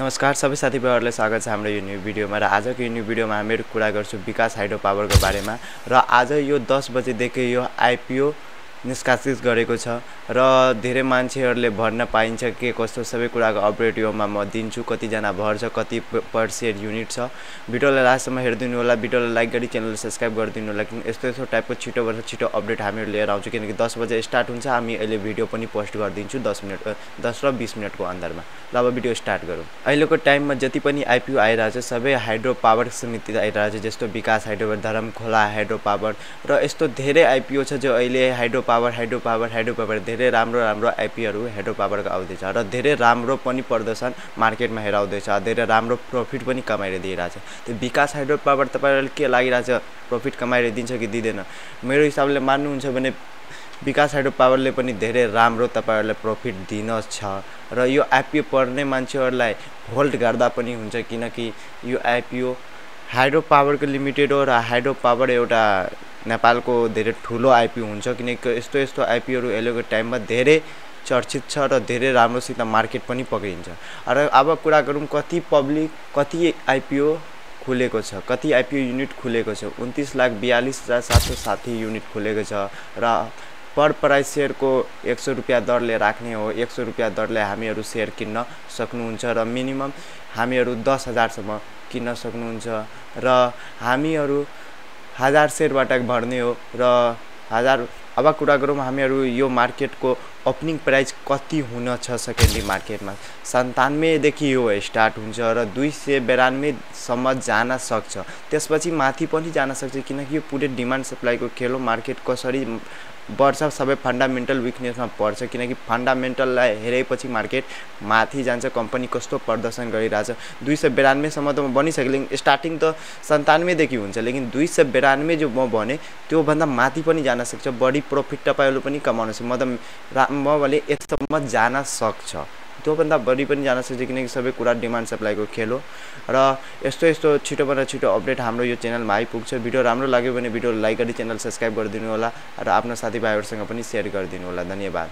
नमस्कार सबै साथीभाइहरूलाई स्वागत छ हाम्रो यो न्यू भिडियोमा र आजको यो न्यू भिडियोमा हामीहरू कुरा गर्छौं विकास हाइड्रो पावरको बारेमा र आज यो 10 बजेदेखि यो आईपीओ निष्कासित गरेको छ र धेरै मान्छेहरूले भर्न पाइन्छ के कस्तो सबै कुराको अपडेट योमा म दिन्छु। कति जना भर्छ, कति पर शेयर युनिट छ। भिडियोलाई लास्टसम्म हेर्दिनु होला, भिडियोलाई लाइक गरी च्यानललाई सब्स्क्राइब गरिदिनु होला किन यस्तो टाइपको छिटोभन्दा छिटो अपडेट हामीहरू लिएर आउँछु किनकि 10 बजे स्टार्ट हुन्छ। हामी अहिले भिडियो पनि पोस्ट गरिदिन्छु 10 र 20 मिनेटको अन्तरमा। ल अब भिडियो स्टार्ट गरौँ। अहिलेको टाइममा जति पनि आईपीओ आइरहेछ सबै हाइड्रो पावर समिति आइरहेछ, जस्तो विकास हाइड्रो, धरमखोला हाइड्रो पावर र यस्तो धेरै आईपीओ छ जो अहिले हाइड्रो पावर धेरै राम्रो आईपीओहरू हाइड्रो पावरको आउँदैछ र धेरै राम्रो पनि प्रदर्शन मार्केटमा हेराउँदैछ, धेरै राम्रो प्रफिट पनि कमाएर दिइरहेछ। त्यो विकास हाइड्रो पावर तपाईहरुलाई के लागिरहेछ, प्रफिट कमाएर दिन्छ कि दिदैन? मेरो हिसाबले मान्नुहुन्छ भने विकास हाइड्रो पावरले पनि धेरै राम्रो तपाईहरुलाई प्रफिट दिन छ र यो आईपीओ पढ्ने मान्छेहरुलाई होल्ड गर्दा पनि हुन्छ किनकि यो आईपीओ हाइड्रो पावरको लिमिटेड हो र हाइड्रो पावर एउटा नेपालको धेरै ठुलो आईपीओ हुन्छ किनकि यस्तो आईपीओहरु अहिलेको टाइममा धेरै चर्चित छ र धेरै राम्रोसित मार्केट पनि पक्रिन्छ। र अब कुरा गरौँ कति आईपीओ खुलेको छ, कति आईपीओ युनिट खुलेको छ। 29,42,760 युनिट खुलेको छ र पर प्राइस शेयर को 100 रुपैयाँ दरले राख्ने हो। 100 रुपैयाँ दरले हामीहरू शेयर किन्न सक्नुहुन्छ र मिनिमम हामीहरू 10,000 सम्म किन्न सक्नुहुन्छ र हामीहरू 1000 शेयरबाट भर्ने हो र 1000। अब कुरा गरौँ हामीहरू यो मार्केटको ओपनिङ प्राइस कति हुन छ सेकेन्डरी मार्केटमा 97 देखि यो स्टार्ट हुन्छ र 292 सम्म जान सक्छ, त्यसपछि माथि पनि जान सक्छ किनकि यो पुरै डिमान्ड सप्लाईको खेल हो। मार्केट कसरी बढ्छ सबै फन्डामेन्टल विकनेसमा पर्छ किनकि फन्डामेन्टललाई हेरेपछि मार्केट माथि जान्छ, कम्पनी कस्तो प्रदर्शन गरिरहेछ। 292 सम्म त म बनिसके लेकिन स्टार्टिङ त 97 देखि हुन्छ, लेकिन 292 जो म भने त्यो भन्दा माथि पनि जान सक्छ, बढी प्रफिट तपाईहरुले पनि कमाउन सक्छ। म भने यसम्म जान सक्छ, त्यो भन्दा बढी पनि जान सक्छ किनकि सबै कुरा डिमान्ड सप्लाईको खेल हो र यस्तो छिटोभन्दा छिटो अपडेट हाम्रो यो च्यानलमा आइपुग्छ। भिडियो राम्रो लाग्यो भने भिडियोलाई लाइक गरी च्यानल सब्स्क्राइब गरिदिनु होला र आफ्नो साथीभाइहरुसँग पनि शेयर गरिदिनु होला। धन्यवाद।